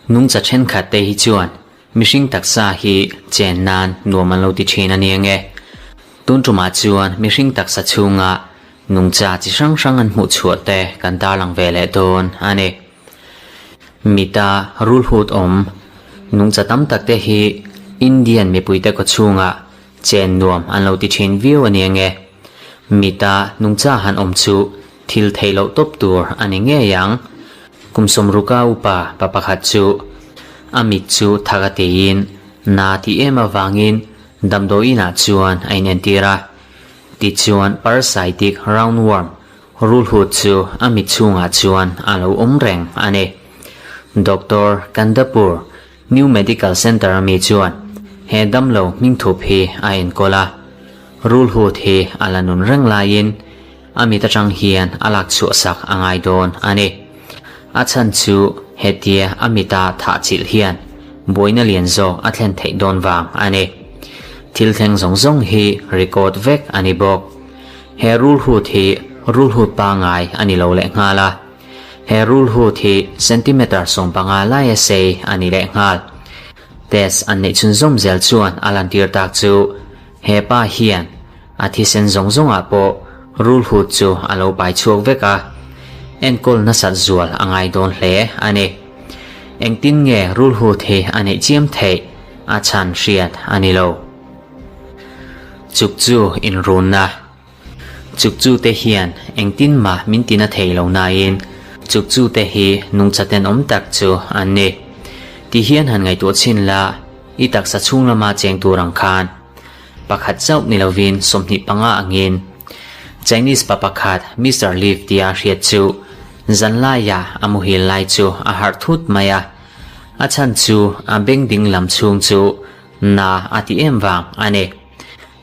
Nungcha thenkhat te hi chuan mihring taksa hi chen nan nuam an lo ti thin a ni ange. Tun tumah chuan mihring taksa chhunga nungcha chi hrang hrang an hmuh chhuah te kan tarlang ve leh dawn a ni. Mita rulhut awm nungcha tam tak te hi Indian mipuite kawchhunga chen nuam an lo ti thin viau a ni ange. Mita nungcha han awm chu Thil theih loh tawp tur a ni ngei ang. Kum sawmruka upa pa pakhat chu a mit chu thak a tiin na tih em avangin damdawiinah chuan a inentir a. Tichuan parasitic roundworm rulhut chu a mit chhungah chuan a lo awm reng a ni. Doctor Kandapur New Medical Centre ami chuan he damlo hmingthup hi a enkawl a. Rulhut hi a la nun reng laiin A mit atang hian a lak chhuah sak a ngai dawn a ni. A chhan chu hetia a mita thah chilh hian buaina lian zawk a thlen theih dawn vang a ni. Thil thleng zawng zawng hi record vek a ni bawk. He rulhut hi rulhut pangai a ni lo lehnghal a. He rulhut hi centimeter 15 laia sei a ni lehnghal. Test an neih chhunzawm zel chuan a lantir tak chu he pa hian A thisen zawng zawngah pawh rulhut chu a lo pai chhuak vek a, enkawl nasat zual a ngai dawn hle a ni. Engtin nge rulhut hi a neih chiam theih a chhan hriat a ni lo. Chuk chu inrunna. Chuk chu te hian engtin mah min tina thei lo nain chuk chu te hi nungcha tenawm tak chu an ni. Ti hian han ngaihtuah chhin la, i taksa chhung lama cheng tur ang khan Pakhat chauh ni lovin 25 angin Chinese pa pakhat Mister Leaf tia hriat chu zanlaia a muhil lai chu a harh thut mai a, a chhan chu a beng ding lam chhung chu na a ti em vang a ni.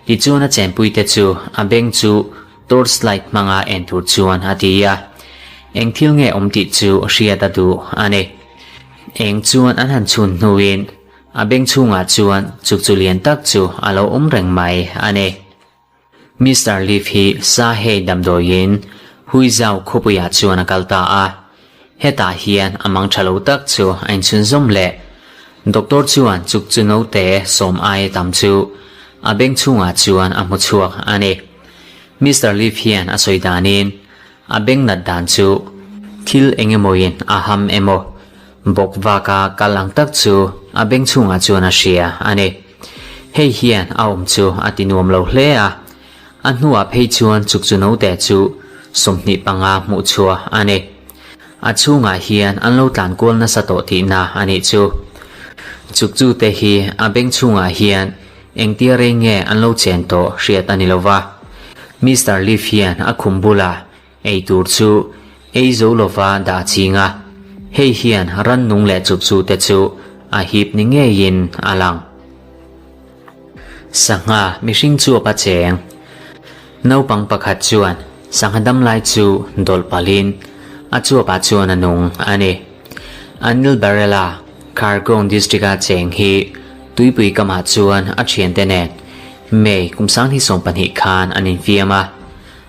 Tichuan a chenpuite chu a beng chu torch light hmanga en tur chuan a ti a, eng thil nge awm tih chu hriat a duh a ni. Eng chuan an han chhun hnuin A beng chhungah chuan chukchu lian tak chu a lo awm reng mai a ni. Mister Leaf hi sa hei damdawiin Huizhou khawpuiah chuan a kal ta a. Hetah hian a mang tha lo tak chu a inchhunzawm leh. Doctor chuan chukchu note sawm aia tam chu a beng chhungah chuan a hmu chhuak a ni. Mister Leaf hian a sawi danin a beng nat dan chu thil eng emawin a ham emaw Bawk vaka kal ang tak chu a beng chhungah chuan a hria a ni. Hei hian a awm chu a ti nuam lo hle a, a hnuah phei chuan chukchu note chu 25 hmuh chhuah a ni. A chhungah hian an lo tlan kual nasa tawh tihna a nih chu. Chukchu te hi a beng chhungah hian engtia rei nge an lo chen tawh hriat a ni lo va. Mister Leaf hian a khum bulah Ei tur chu ei zo lova dah ching a, hei hian rannung leh chupchu te chu a hip ni ngeiin a lang. Sangha mihring chuap a cheng. Naupang pakhat chuan sangha dam lai chu dawlh palhin a chuapah chuan a nung a ni. Anil Barela, Khargone district-a cheng hi tuipui kamah chuan a thiante nen May kum 2020 khan an infiam a.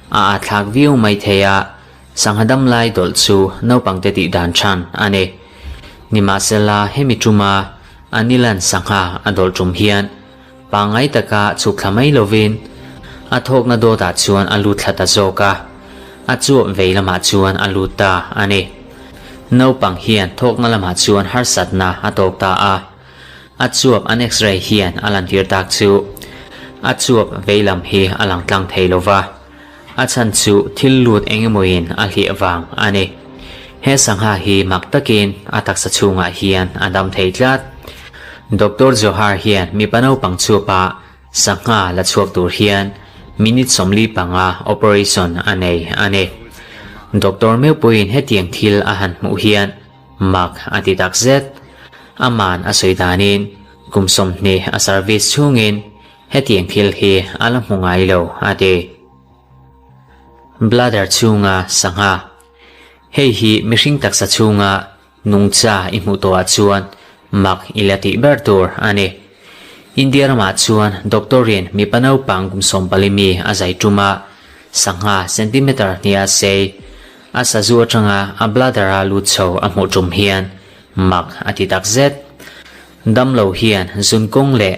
A atthlak viau mai thei a, sangha dam lai dawlh chu naupangte tih dan than a ni. Nimahsela hemi tuma Anilan sangha a dawlh tum hian pangngai taka chhuk thla mai lovin a thawkna dawtah chuan a lut thla ta zawk a, a chuap vei lamah chuan a lut ta a ni. Naupang hian thawkna lamah chuan harsatna a tawk ta a, a chuap an x-ray hian a lantir tak chu a chuap veilam hi a lang tlang thei lo va, a chhan chu thil lut eng emawin a hliah vang a ni. He sangha hi mak takin a taksa chhungah hian a dam thei tlat. Doctor Johar hian mipa naupang chuapa sangha la chhuak tur hian minute 45 operation a nei a ni. Doctor meuhpuiin hetiang thil a han hmuh hian Mak a ti tak zet. Aman a sawi danin kum 20 a service chhungin hetiang thil hi a la hmu ngai lo a ti. Bladder chhunga sangha. Hei hi mihring taksa chhunga nungcha i hmuh tawhah chuan mak i la tih ber tur a ni. India ramah chuan doctor-in mipa naupang kum 14 mi a zai tum a, sangha centimeter hniha sei. A sazu atanga a bladder-a lut chho a hmuh tum hian mak a ti tak zet. Damlo hian zun kawng leh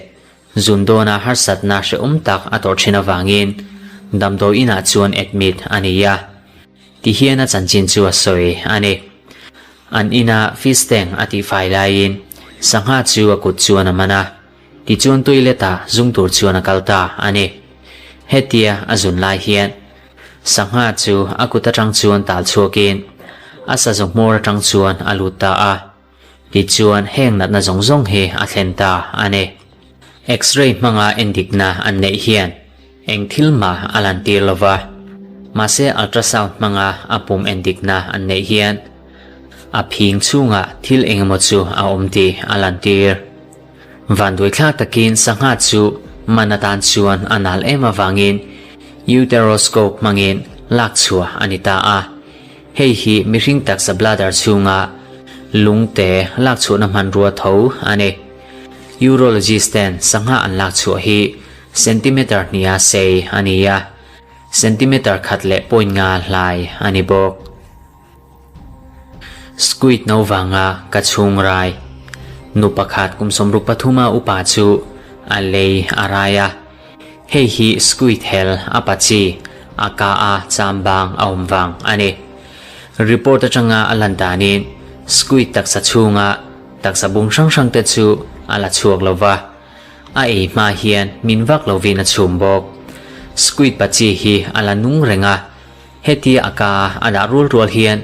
zun dawna harsatna hrehawm tak a tawrh thin avangin damdawi inah chuan admit a ni a. Ti hian a chanchin chu a sawi a ni. An ina fish tank a tihfai laiin sangha chu a kut chuan a man a. Tichuan toilet-ah zung tur chuan a kal ta a ni. Hetia a zun lai hian sangha chu a kut atang chuan tal chhuakin a sazu hmawr atang chuan a lut ta a. Tichuan heng natna zawng zawng hi a thlen ta a ni. X-ray hmanga endikna an neih hian eng thil mah a lantir lo va. Mahse ultrasound hmanga a pum endikna an neih hian a phing chhungah thil engemaw chu a awm tih a lantir. Vanduaithlak takin sangha chu man atan chuan a nal em avangin uteroscope hmangin lak chhuah a ni ta a. Hei hi mihring taksa bladder chhunga lungte lak chhuahna hmanrua tho a ni. Urologist ten sangha an lak chhuah hi centimeter hniha sei a ni a, centimeter khat leh point nga hlai a ni bawk. Squid no vanga ka chhung rai. Nu pakhat kum 63 a upa chu a lei a rai a. Hei hi squid hel a pa chi a ka a cham bang a awm vang a ni. Report atanga a lan danin squid taksa chhunga taksa bung hrang hrang te chu a la chhuak lo va. A ei hma hian min vak lovin a chhum bawk. Squid pa chi hi a la nung reng a. Hetia a ka a dah rual rual hian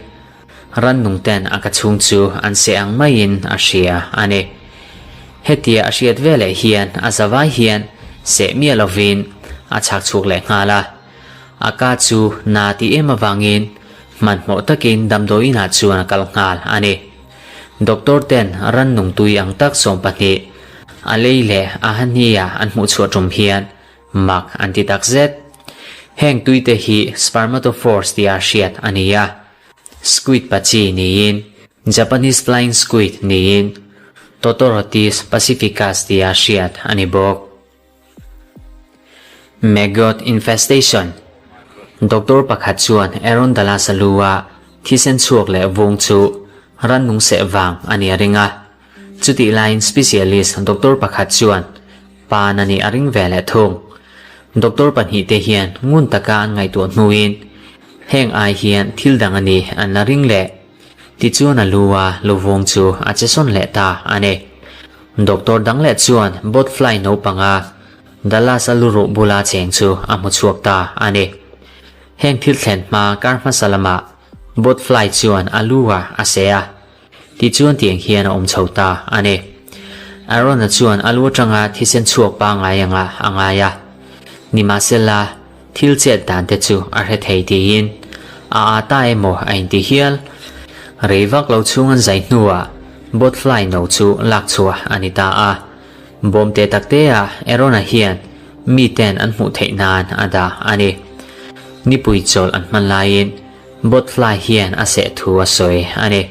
rannung ten a ka chhung chu an seh ang maiin a hria a ni. Hetia a hriat veleh hian a zavai hian seh miah lovin a chhak chhuak leh nghal a. A ka chu na ti em avangin hmanhmawh takin damdawi inah chuan a kal nghal a ni. Doctor ten rannung tui ang tak 12 a lei leh a hahnia an hmuh chhuah tum hian Mak an ti tak zet. Heng tuite hi spermatophores tia hriat a ni a, squid pachi niin Japanese flying squid niin Totorotis pacificus tia hriat a ni bawk. Maggot infestation Doctor pakhat chuan Aaron Dallas-a lu-a thisen chhuak leh vung chu rannung seh vang a ni a ring a. Chutih laiin specialist doctor pakhat chuan pan a nih a ring ve leh thung. Doctor pahnihte hian ngun taka an ngaihtuah hnuin heng ai hian thil dang a ni an la ring leh. Tichuan a lu a luvung chu a che sawn leh ta a ni. Doctor dang leh chuan botfly naupanga Dallas a luruh bula cheng chu a hmu chhuak ta a ni. Heng thil thlen hma kar hmasa lamah botfly chuan a lu a a seh a. Tichuan tiang hian a awm chho ta a ni. Aaron-a chuan a lu atanga thisen chhuak pangngai anga a ngai a. Nimahsela, thil chet dan te chu a hre thei tiin a aa ta emaw a inti hial. Rei vak lo chhung an zai hnuah botfly no chu lak chhuah a ni ta a. Bawm te tak te ah Aaron-a hian miten an hmuh theih nan a dah a ni. Nipui chawlh an hman laiin Botfly hian a seh thu a sawi a ni.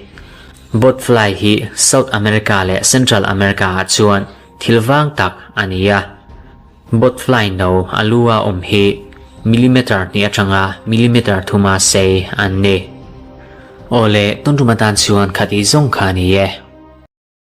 Botfly hi South America leh Central America ah chuan thil vang tak a ni a. Botfly no a lu a awm hi millimeter hnih atanga millimeter thuma sei an ni. Awle, tun tum atan chuan khatih zawng kha a ni e.